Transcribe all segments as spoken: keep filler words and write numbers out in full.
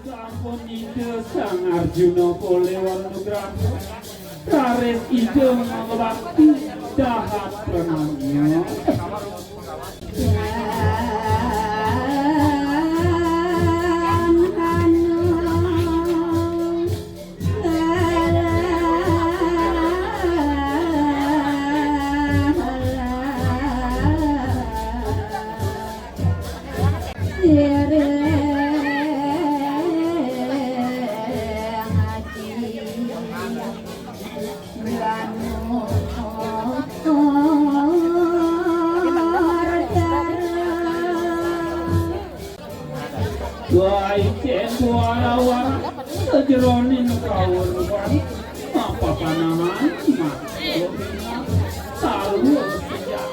Sampun Ida Sang Arjuna polih wau nugraha, raris Ida ngabakti dahat pranamya. Baik cek wara-wara sajeroning kaurban, apa panaman, mak, tahu sejak.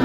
Ah,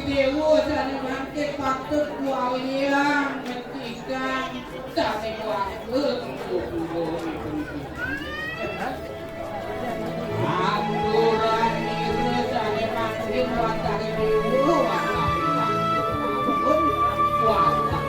Déwa sané mangké patut kuwaliang ngendikan sané kuwasa. Aturan ira sané mangkin wataré Déwa, wataré wataré.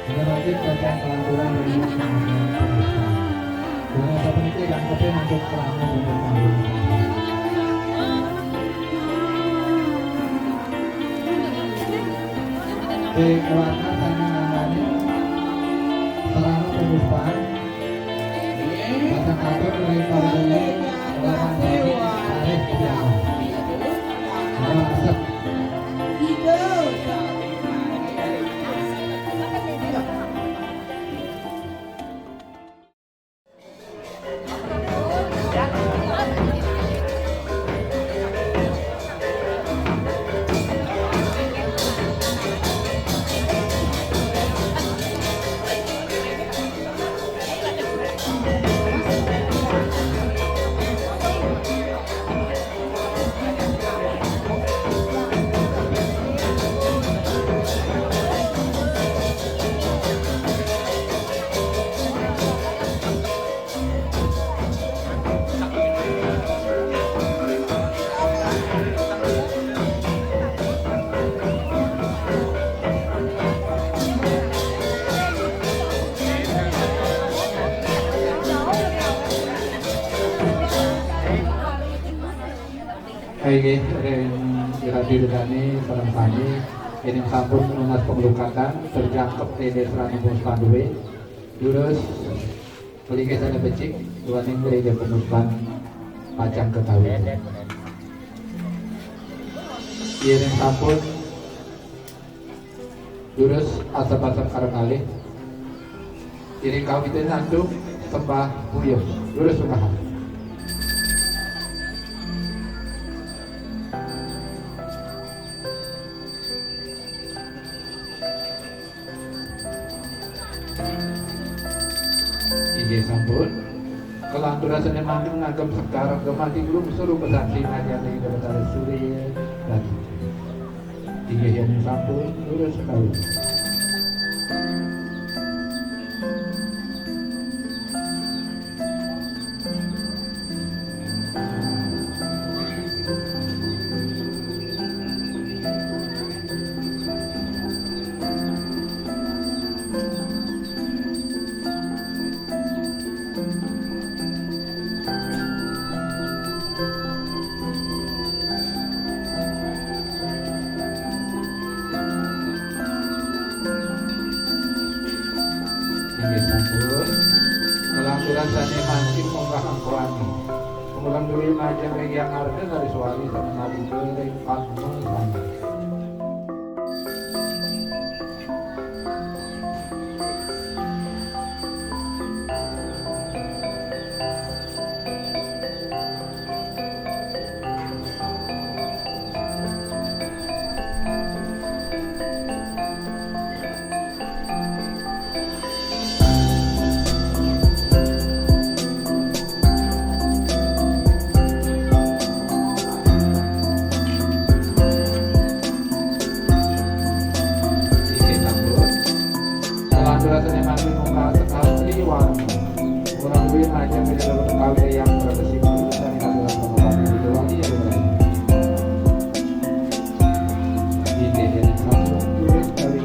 Menawi bacaan kelanturan dari Dengan seperti yang keping untuk kelanturan untuk tahun. Di keluarga saya namanya Sarana Pemuspaan. Pasang kabel dari Pak Guru, Bapak Guru, Arif, Tiano. Halo, Asep. Inggih, ring ira dirgane sareng sami, yen sampun nunas panglukadan, terjangkep tende sranembung sandue, durus, pelinggih sane becik, duaning ring pemuspaan pacang ketawi. Yen sampun Durus asep-asep kareng kalih. Iring kawitin antuk sembah buyung. Durus sembah. Inggih sampun. Kelanturan sane mangkin ngagem sekar, gemanti glungsur upasaksi ngajeng ring Dewata Surya Dadi. Inggih yen sampun, durus sekali. Inggih sampun. Kelanturan sane mangkin munggah angkawani. Kumulang duri majeng ring Hyang Arda Nariswari sane malingga ring Padma Sangga. Inggih sampun. Salanturane mangkin mungkal sekar triwarna. Kurang luwih majeng ing dalem kawiyang Brebes Timur, sane katurang pangobati Widowati ya. Inggih yen sampun durus kali.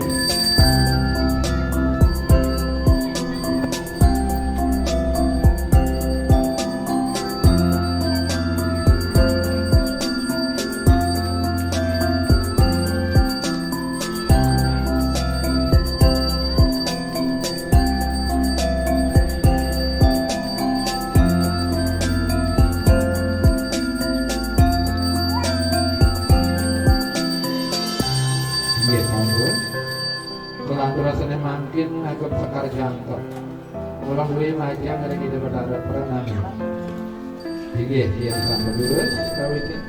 Inggih sampun. Kelanturan sane mangkin ngagem sekar jangkep. Kula duwe majeng ring Ida Betara pranami. Inggih, yen sampun durus kawitin.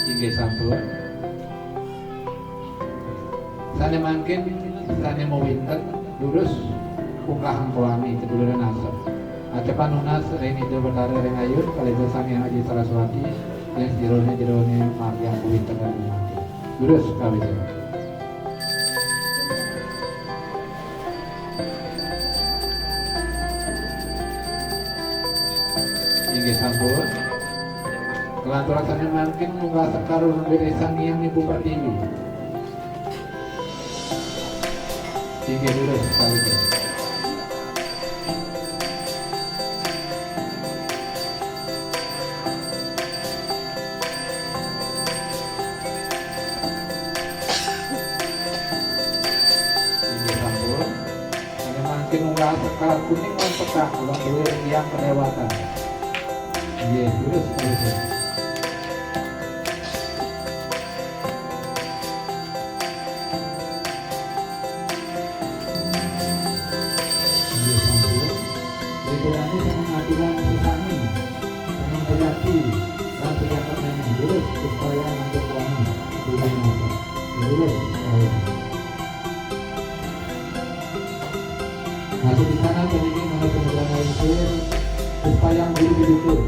Inggih sampun. Sané mangkin, sané mawinten, durus pungkahang pawani, keduluran asep. Acapan nunas ring Ida Betara ring ayun, kalih Sang Hyang Aji Saraswati, ring sajeroné-jeroné margiang pawinten ring mangkin. Durus kawisésan. Inggih sampun. Kelanturan sané mangkin munggah sekar ring Sang Hyang Ibu Pertiwi. Inggih durus sekaligus. Inggih sampun. Sané mangkin unggal sekar kuning lan pekak, ulang duwé ring Hyang Kadéwatan. Inggih, durus, durus. Inggih sampun. Ridane sareng aturan sesami, sareng pejakti, lan pejabat nene, durus, supaya nantuk wani, durus napa. Durus, durus. Nah, sepisanan puniki mangga semeton nglingsir, supaya guru didukur.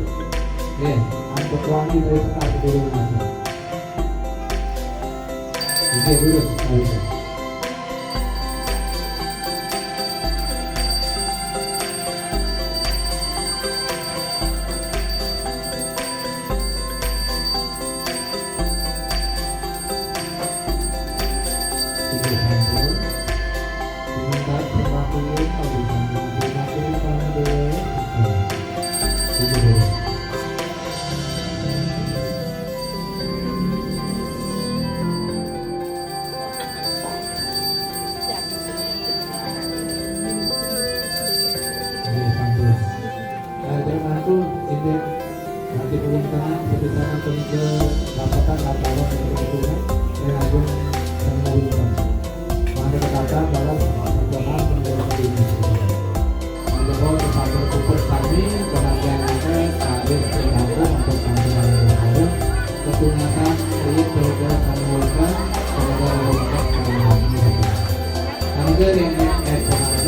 Nggih, antuk wani, durus, durus napa. Inggih, durus, durus. Inggih sampun. Sebentar, sembah dulu, kalau bisa dulu, terima kasih, kalau dulu. Inggih, durus. Nggih, sampun. Lajeng mangku, inggih, mangkin wénten sepisanan punika dapetan laporan dari Ibu, ring ajeng sami wénten. Mangke ketata balas laporan penjelasan ini. Mangke kula kesampun puput sami, pengajian kita habis berlaku untuk sampai hari Rabu. Ketunatan, riit, berita, sami wénten, kemudian wénten, kemudian wénten. Mangke ring S P H D,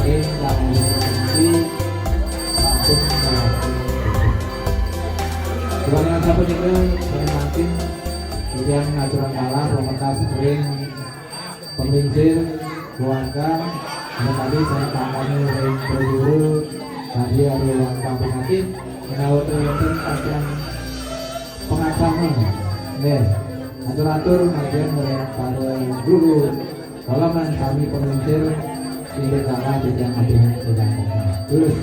ring Dalam Diri, sampun melakukan. Kemudian sampun itu, saya makin, kemudian aturan kalah, pemekas ring Panglingsir keluarga, ya tadi saya kampanye ring prajuru, tadi ada ulang tahun penyakit, menawi wonten kalian pengacara. Nggih, atur-atur ngajen ring para guru, kala man sami panglingsir, inggih kala titiang atur sedang. Terus.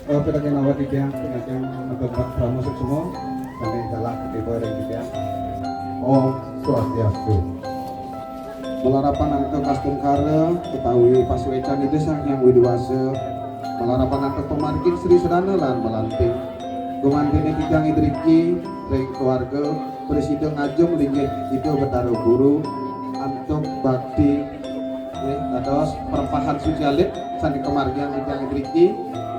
Eh, pinangkin awak titiang, pinangkin Bapak Pramu Suksma, sané galah ketiba ring titiang. Om Swastiastu. Malarapan angka kastungkara utawi pasuécan Ida Sang Hyang Widi Wasa, malarapan angka pamargin Sri Sedana lan Malanting. Gumantiné titiang ida riki ring keluarga prasida ngajum linggih Ida Betara Guru antuk bakti. Nggih, dados perempahan suci alit sané kamargiang titiang mriki,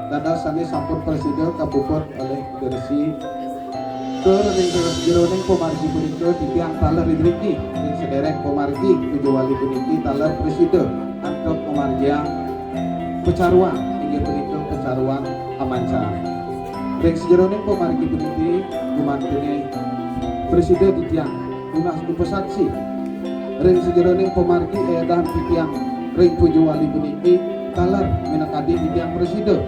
dados sané sampun prasida kapuput olih Ida Resi. Tur ring sajeroning pamargi punika titiang taler mriki, ring sederek pamargi tujuh wali puniki taler prasida antuk pamargiang pacaruan, inggih punika pacaruan amanca. Ring sajeroning pamargi puniki gumantiné prasida titiang nunas upasaksi. Ring sajeroning pamargi édan titiang ring puja wali puniki taler minakadi titiang prasida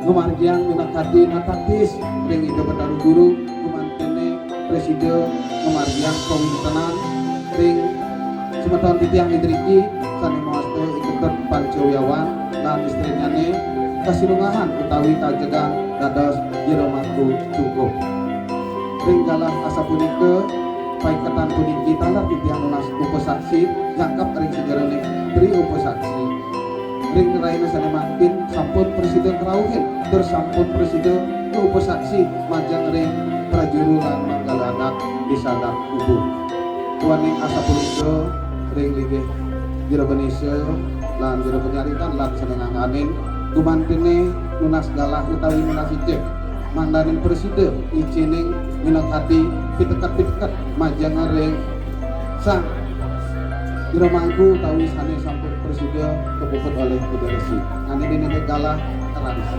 ngamargiang minakadi nataktis ring Ida Betara Guru, gumantiné prasida ngamargiang kawintenan ring semeton titiang ida riki sané mawasta i Ketut Panca Wiawan lan istrinyané kasilunggahan utawi kajegang dados Jero Mangku Cungkup. Ring galah asapunika, paiketan puniki taler titiang nunas upasaksi jangkep ring sajeroning tri upasaksi. Ring rahina sané mangkin sampun prasida ngrauhin tur sampun prasida upasaksi majeng ring prajuru lan manggala adat Désa Adat Kubu. Duaning asapunika ring linggih Jero Ganésa lan Jero Panyarikan lan sané ngangganin gumantiné nunas galah utawi nunas icih. Mangdaning prasida icining minakadi Teka-teka majeng ring sang jero mangku utawi sane sampun prasida kapuput olih Ida Resi. Ane dene galah raris.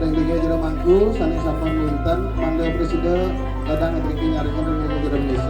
Ring tiga jero mangku sane sampun wenten mangda prasida dadang ngriki nyariin ring tiga jero mangku.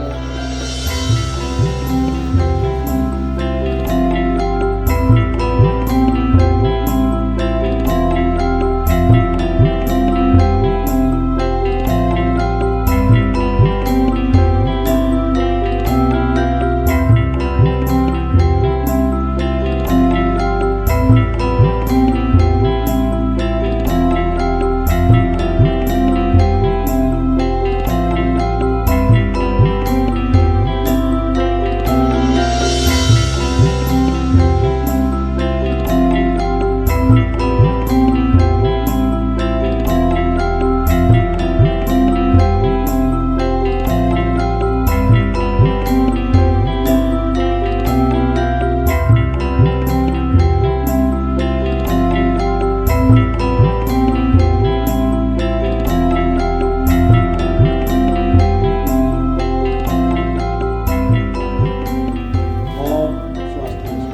Om Swastiastu.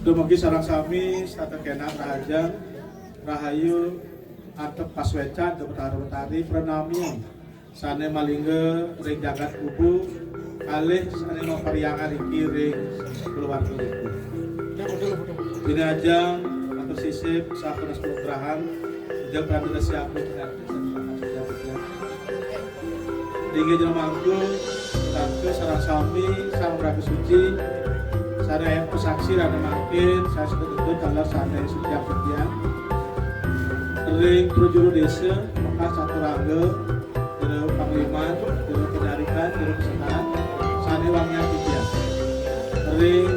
Dumugi sareng sami setata kenak rahajeng, rahayu, antep pasuecan, antep betari-betari, pranami sane malingga ring jagat Kubu, kalih sane maparhyangan riki ring kulawarga Kubu. Dene ajeng matur sisip, sampun sepuh grahan, ida pramila siapu, Inggih jero mangku, tangke sareng sami sang raga suci, sane pasaksi rana mangkin, sane setuju taler sane suci apikian. Ring prajuru desa, bekas caturangga, jero pangliman, jero penarikan, jero pesenan, sane wangiang titiang. Ring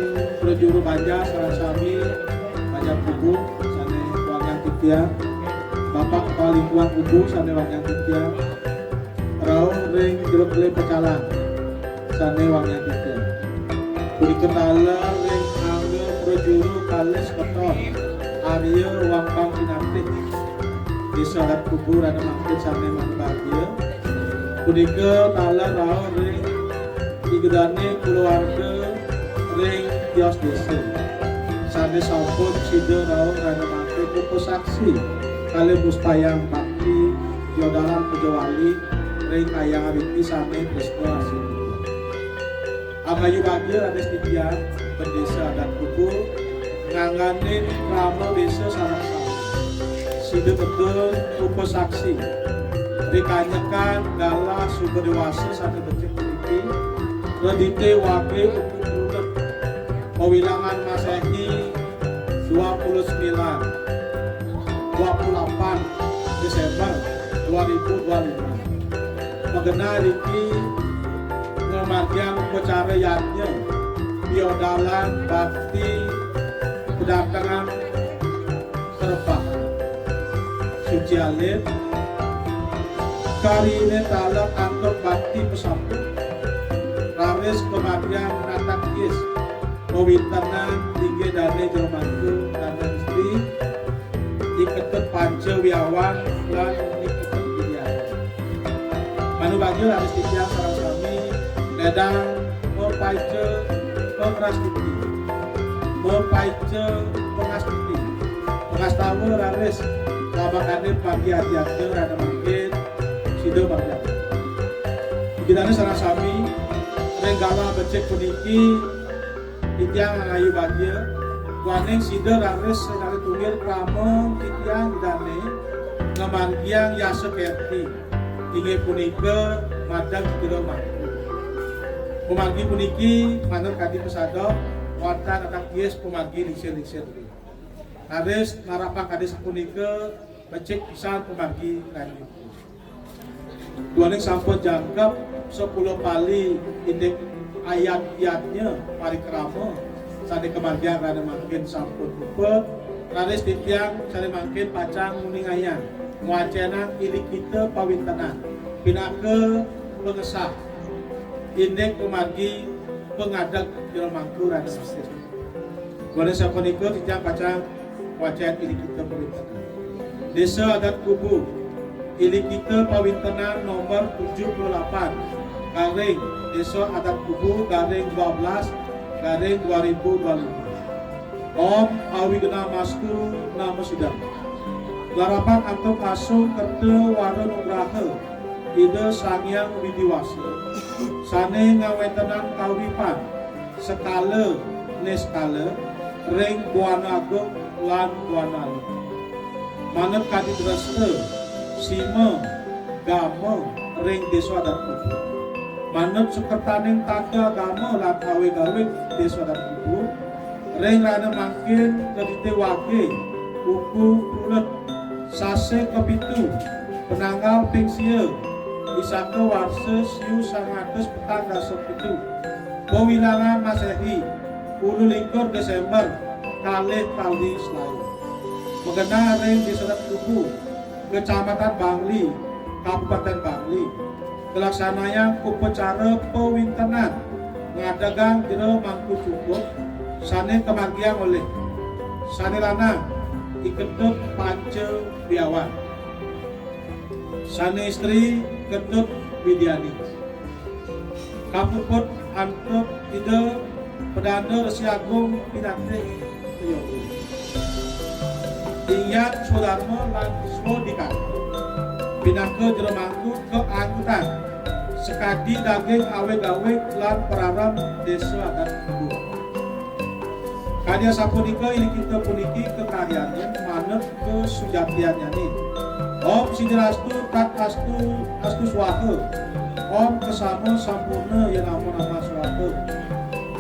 prajuru banjar sareng sami, banjar Kubu, sane wangiang titiang. Bapak Kepala Lingkungan Kubu, sane wangiang titiang. Rauh ring jero kelih pecalang, sane wangiang titiang. Punika taler ring angga prajuru kalih semeton, Arya Wangkang Kinatih, Desa Adat Kubu rana mangkin sane mangkin bagia. Punika taler rauh ring igdane kulawarga ring tios desa. Sane sampun sida rauh rana mangkin upasaksi kalih mustayang bakti piodalan pujawali ring ayang riki sane tresna asih. Angayu bagia raris titiang bendesa adat Kubu ngangganin krama desa sareng sami. Sida tetun upasaksi rikanyekan galah suba dewasa sane becik puniki, kredite wage untuk runet pawilangan Masehi dua puluh sembilan, dua puluh delapan Desember dua ribu dua puluh lima. Magenah riki ngamargiang upacara yadnya piodalan bakti padatangan terebak suci alit, karine taler antuk bakti pasampun, raris kamargiang natak yis pawintenan inggih dane jero mangku, dane istri, iketut panca wiawan lan iketut wiawan. Manu bagia raris titiang sareng sami ledang mapaica pangrastiti, mapaica pangastiti, pangastawa raris labakane pagi ati-ati rana mangkin sida mangkin. Inggih dane sareng sami ring galah becik puniki titiang angayu bagia, duaning sida raris sedari tunggil krama titiang dane ngamargiang yasa kerti, inggih punika madeg jero mangku. Pamargi puniki manut kadi pasadia wantah natak yis pamargi lingsir-lingsir. Raris narapang kadi sapunika becik pisan pamargi rahayu. Duaning sampun jangkep sepuluh kali indik ayat-ayatnya parikrama sane kamargiang rana mangkin sampun rupa, raris titiang sane mangkin pacang nguningayang ngwacenang ilikita pawintenan pinaka pangesah indik pamargi pangadeg jero mangku rana mangkin. Duaning sapunika titiang pacang ngwacen ilikita pawintenan. Désa Adat Kubu, ilikita pawintenan nomor tujuh puluh delapan, garing Désa Adat Kubu, garing dua belas, garing dua ribu dua puluh lima. Om Awighnamastu Namo Siddham. Larapan antuk asung kerta wara nugraha Ida Sang Hyang Widi Wasa, sané ngawéntenang kauripan sekala niskala ring Buana Agung lan Buana Alit. Manut kadi dresta, sima, gama ring Désa Adat Kubu. Manut sukertaning tata agama lan awig-awig Désa Adat Kubu, ring rahina mangkin kadita wagé, uku prulet, sasih kapitu, pananggal ping sia, Isaka warsa siu sangang atus petang dasa pitu, pawilangan Maséhi, ulu likur Désémber, kalih tali selawe. Magenah ring Désa Adat Kubu, Kecamatan Bangli, Kabupaten Bangli, kalaksanayang upacara pawintenan ngadegang Jero Mangku Cukup, sané kamargiang olih sané lanang, I Ketut Panca Biawan, sané istri, Ketut Widiani. Kapuput antuk Ida Pedanda Resi Agung Pinatih Yogi. Ingat swadarma lan swadikara pinaka jero mangku kaanggutang sakadi daging awig-awig lan pararem Désa Adat Kubu. Kadi asapunika, ilikita puniki kakaryanin manut kasujatiannyané. Om Sidirastu, Tat Astu, Astu Swaha. Om Kesama Sampurna, ya nama nama swaha.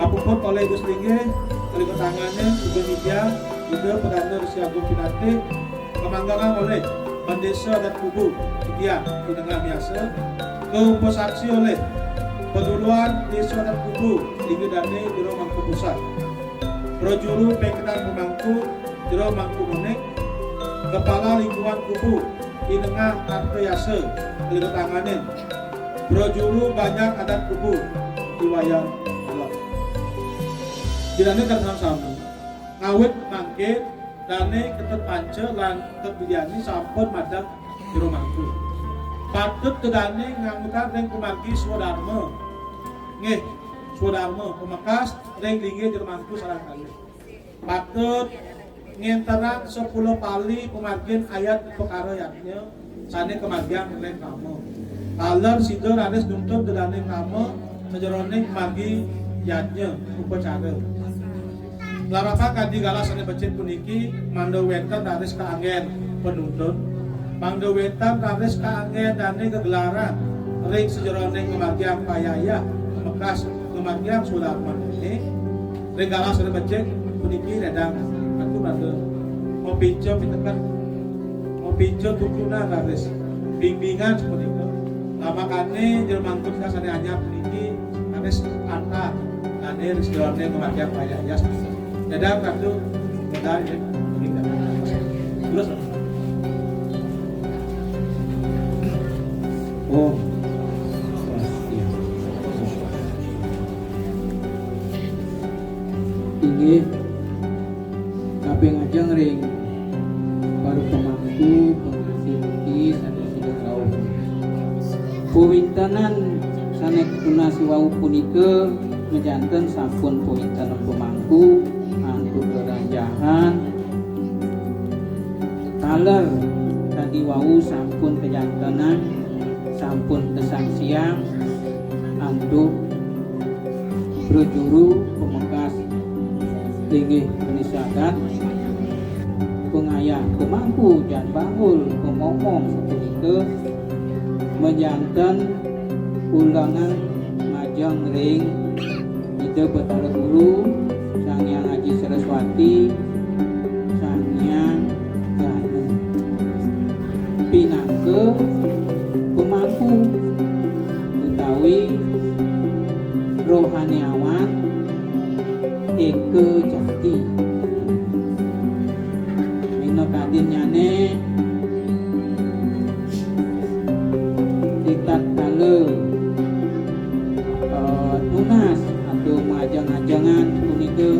Kapuput olih Gus Linggih, kalingga tanganin, Ida Widya, Ida Pedanda Resi Agung Pinatih, kamanggangang olih Bendésa Adat Kubu, Widya, I Nengah Miasa, kaupasaksi olih Paduluan Désa Adat Kubu, Lingga Dané, Jero Mangku Pusat. Prajuru Pengkenan Pemangku, Jero Mangku Monik, Kepala Lingkungan Kubu, I Nengah Arta Yasa, kalingga tanganin, Prajuru Banjar Adat Kubu, I Wayan Alok. Ida dané tan sami, ngawit mangkin, dané Ketut Panca lan Ketut Widiani sampun madeg jero mangku. Patut ida dané nganggutang ring pamargi swadarma. Nggih, swadarma pamekas ring linggih jero mangku sareng kalih. Patut ngéntenang sepuluh pali pamargin ayat upakara yadnya sané kamargiang ring krama. Taler sida raris nuntun ida dané krama sajeroning margi yadnya upacara. Larapan kadi galah sané becik puniki, mangda wénten raris kaanggén panuntun, mangda wénten raris kaanggén dané gegelaran ring sajeroning ngamargiang payayah, mekas ngamargiang swadarmané. Ring galah sané becik puniki ledang atu rada mapinca piteket, mapinca tuntunan raris bimbingan sapunika. Lamakané jero mangku sané anyar puniki raris antar dané ring sajeroning ngamargiang payayah. Ledang atu, ledang ya. Terus. Om Swastiastu. Inggih, kaping ajeng ring para pemangku, pangantén ugi sané sida rauh. Pawintenan sané tunas wau punika majanten sampun pawintenan pemangku antuk rerangjahan. Taler kadi wau sampun kajantenang, sampun kasaksiang antuk prajuru pamekas linggih Bendésa Adat, pangayah pemangku jan banggul pamomong sapunika majanten ulengang majeng ring Ida Batara Guru, Sang Hyang Aji Saraswati, Sang Hyang Gana. Pinaka pemangku utawi rohaniawan éka jati. Minakadinnyané, ritatkala, eh, nunas antuk majeng-ajengan punika,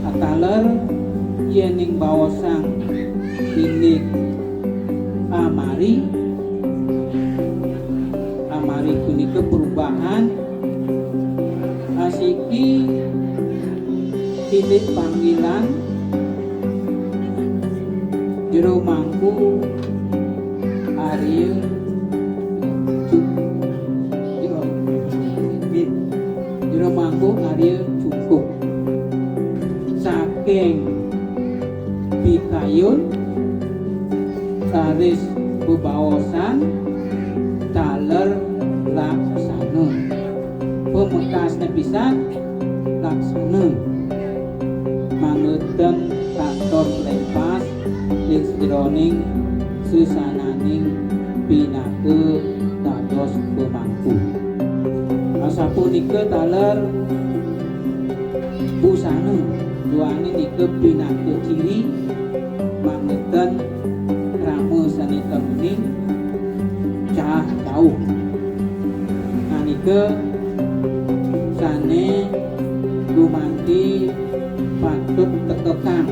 ataler yéning baosang Amari punika perubahan, asiki sidik panggilan Jero Mangku Arya Cu-, Jero, Jero Mangku Arya Cungkup. Saking pikayun, raris bebaosan, taler laksana. Pamekasne pisan, laksana. Mangda ten kantos lepas ring sajeroning sesananing pinaka dados pamangku. Asapunika taler busana, duaning nika pinaka ciri mangda ten krama sane temuning cah jauh. Nah, nika sane gumanti patut tekekang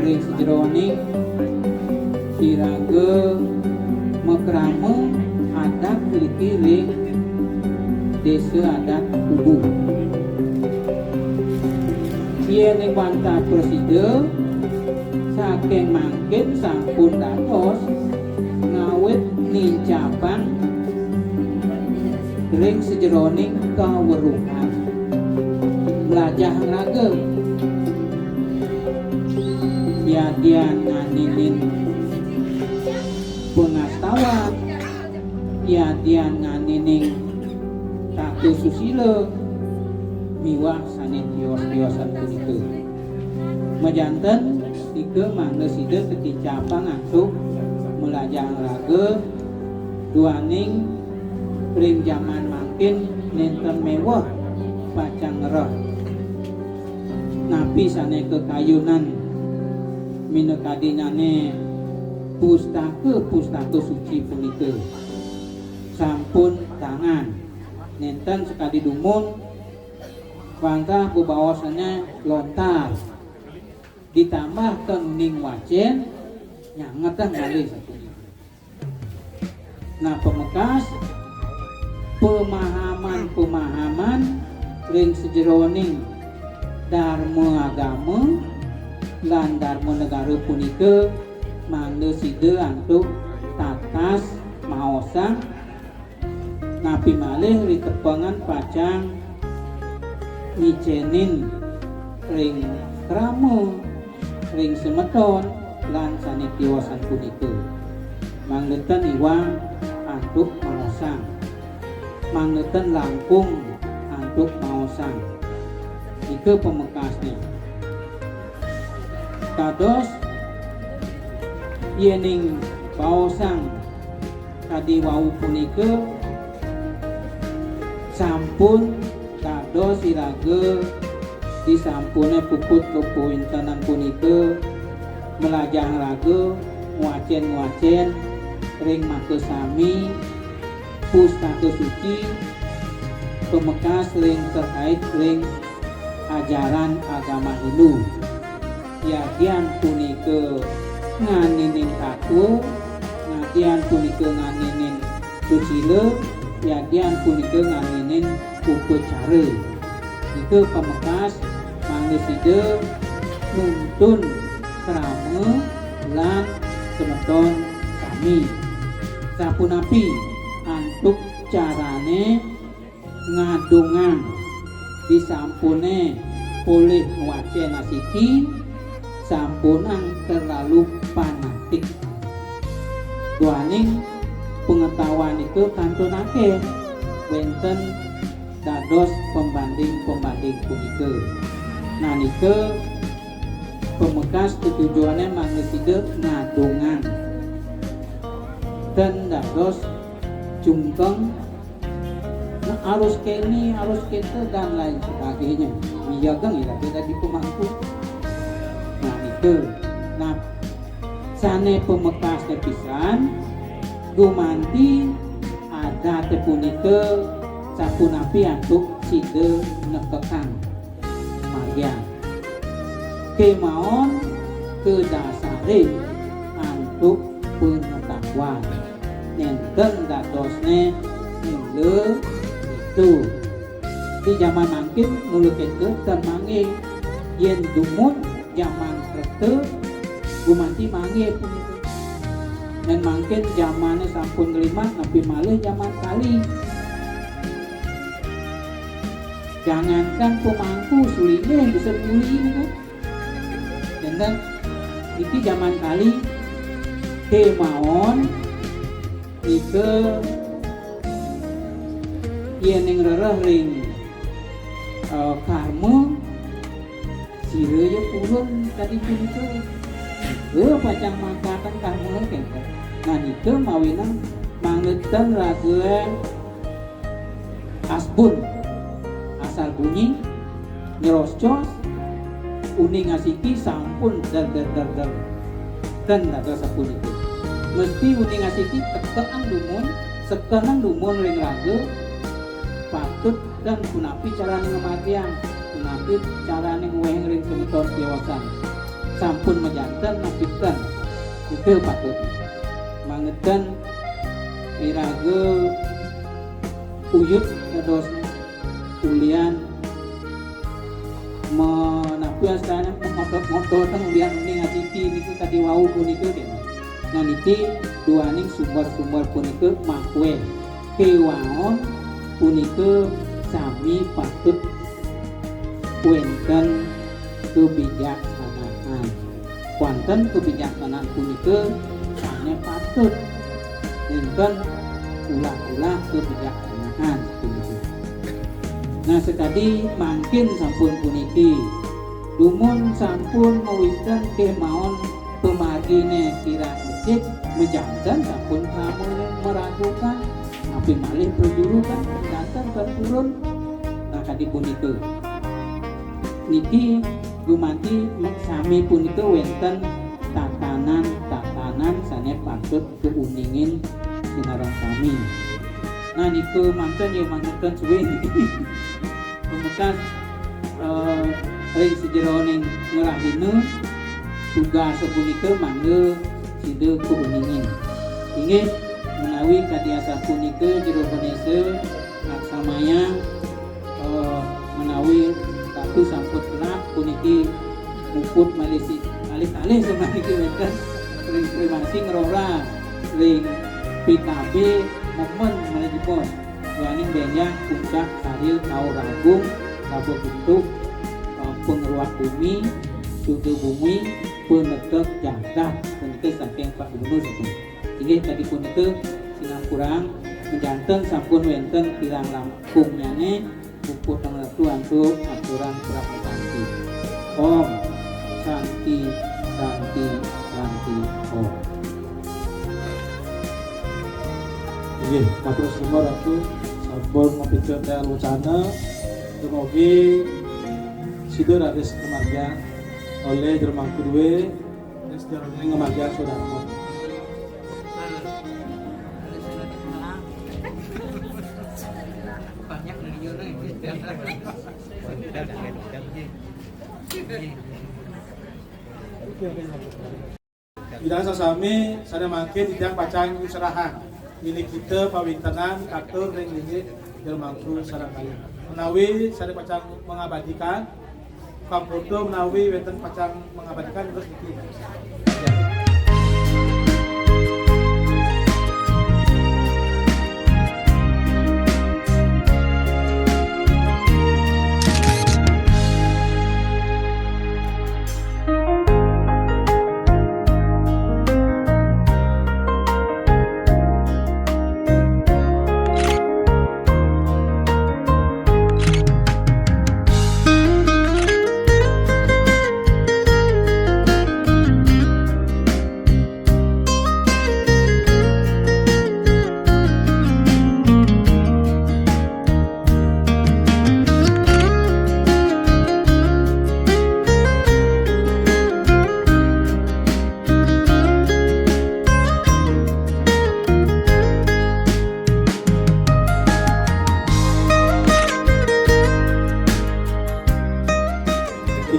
ring sajeroning iraga makrama adat ngriki ring Desa Adat Kubu. Yening wantah prasida, saking mangkin sampun dados ngawit nincapang ring sajeroning kaweruhan. Mlajah ngraga. Yadian nganinin pangastawan, yadian nganinin tata susila, miwah sane tios-tiosan punika. Majanten nika mangda sida katincapang antuk mlajah raga, duaning ring jaman mangkin nenten meweh pacang ngrereh napi sane kakayunan, minakadinne pustaka-pustaka suci punika sampun tangan. Nenten sakadi dumun, wantah bebaosane lontar. Ditambah ten uning wacen, nyangetang malih sapunika. Nah, pamekas, pemahaman-pemahaman ring sajeroning darma agama lan darma negara punika mangda sida antuk tatas maosang, napi malih ritepengan pacang ngicenin ring krama, ring semeton, lan sane tiosan punika. Mangda ten iwang antuk maosang. Mangda ten langkung antuk maosang. Nika pamekasne. Dados yening baosang kadi wau punika sampun dados iraga disampune puput kapointenan punika, mlajah raga, ngwacen-ngwacen ring makasami pustaka suci, pamekas ring terkait ring ajaran agama Hindu. Yadian punika nganinin tatwa, yadian punika nganinin susila, yadian punika nganinin upacara. Nika pamekas mangda sida nuntun krama lan semeton sami. Sapunapi antuk carane ngadungang disampune polih ngwacen asiki, sampunang terlalu fanatik. Duaning pangetahuan nika kantun akeh wenten dados pembanding-pembanding punika. Nah, nika pamekas tetujuane mangda sida ngadungang. Ten dados jungkeng, nah, arus keni, arus kita, dan lain sebagainya. Iya kan, iraga dadi pemangku. Nah, itu. Nah, sane pamekasne pisan, gumanti adate punika sapunapi antuk sida nekekang margian. Kemaon kadasarin antuk panetapan. Wah, nénten dadosné mula itu. Di jaman mangkin mula kénten manggih. Yén dumun jaman Kreta, gumanti manggih punika. Yén mangkin jamané sampun nglimak, napi malih jaman kalih. Jangankan pemangku, sulinggih bisa buli nika. Janten, niki jaman kalih kémaon nika yéning rereh ring, eh, karma, sira ya purun kadi punika. Nika pacang mangkatang karma kénten. Nah, nika mawinan mangda ten raga asbun, asal bunyi, nyerocos, uning asiki sampun der, der, der, der. Ten dados sapunika. Mesti uning asiki tekeang dumun, sekenang dumun ring raga, patut ten punapi carané ngamargiang, punapi carané ngwéhang ring semeton tiosan. Sampun majanten napi ten. Nika patut. Mangda ten iraga uyut dados ulian menapi astané ngotot-ngototan ulian uning asiki nika kadi wau punika, kénten. Nah, niki duaning sumber-sumber punika makué kéwaon punika sami patut wénten kebijaksanaan. Wénten kebijaksanaan punika sané patut. Nénten ulah-ulah kebijaksanaan punika. Nah, sakadi mangkin sampun puniki, dumun sampun mawitan kémaon pamarginé kirang becik, majanten sampun krama maragukan, napi malih prajurugan, majanten tan purun. Nah, kadi punika. Niki gumanti sami punika wénten tatanan-tatanan sané patut kauningin sinareng sami. Nah, nika manten ya manten suwé niki. Pamekas, eh, ring sajeroning ngrahina tugas punika mangda sida kauningin. Inggih menawi kadi asapunika Jero Ganésa laksamayang, eh, menawi Ratu sampun kelak puniki muput malih si-, malih kalih samaniki wénten ring kremasi ngrora ring P K B Memen malih jebos. Duaning bénjang puncak karya Kaur Agung, Kaba Bentuk, eh, Pangruak Bumi, Suda Bumi, Penegak Jagat, punika saking Pak Gubernur sampun. Inggih kadi punika, sinampurang, majanten sampun wénten kirang langkungnyané, puputang Ratu antuk aturang praptanti. Om Santi, Santi, Santi, Om. Inggih, matur suwun Ratu, sampun mapica wacana, dumugi sida raris ngamargiang olih Jero Mangku duwé, ring sajeroning ngamargiang swadarma. Ida sasami sané mangkin titiang pacang nyerahang milik kita pawintenan katur ring inggih Jero Mangku sareng kalih. Menawi sané pacang mengabadikan, pang foto menawi wénten pacang mengabadikan terus niki.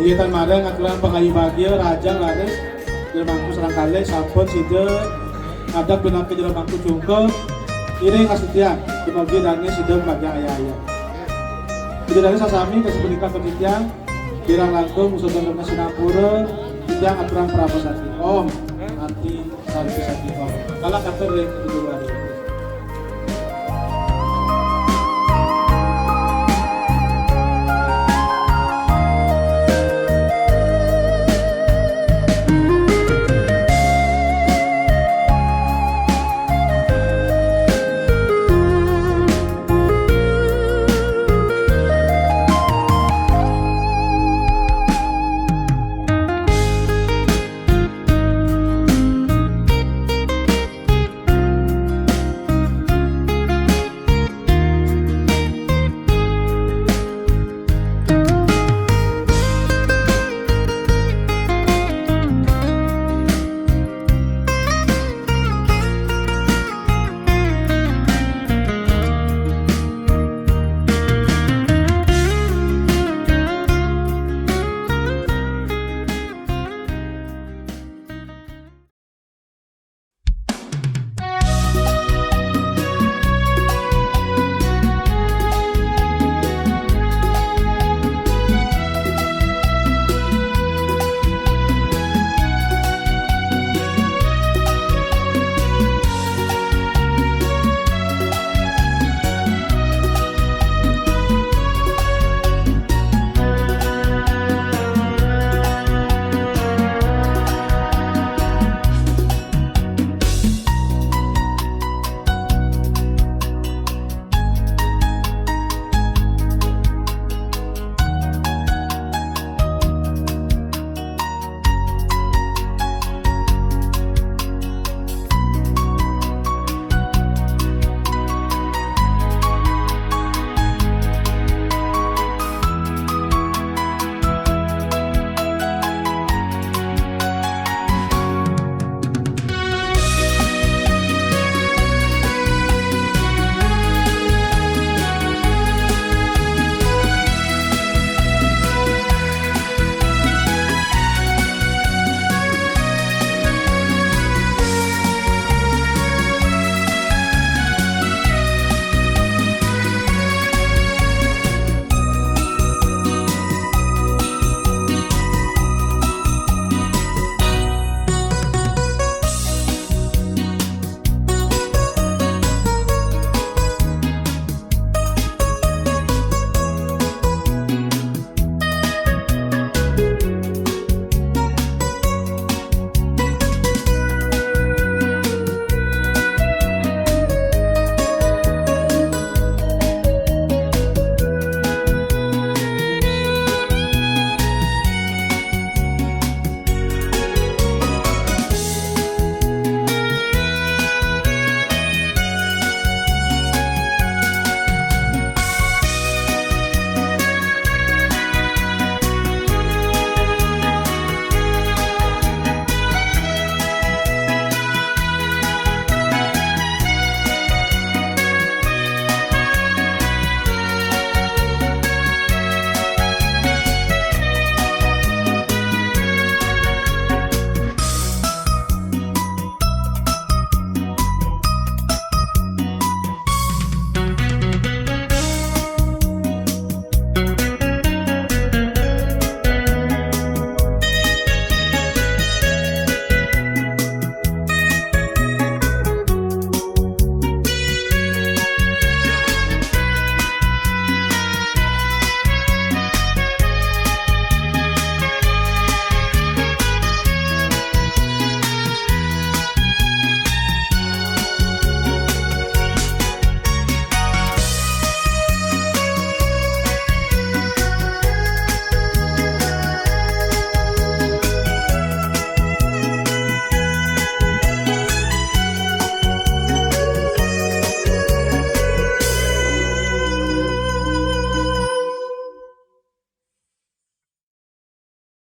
Inggih tan maring aturang pangayu bagia, rahajeng raris, Jero Mangku sareng kalih sampun sida Ngadeg pinaka jero mangku cungkul, iring kasitian, dumugi dane sida magi aya-aya. Sida dane sasami kasih punika kasitian, kirang langkung usaha sinampura, titiang aturang parama santi. Om, Santi, Santi, Santi, Om. Kala katur ring kedua hari.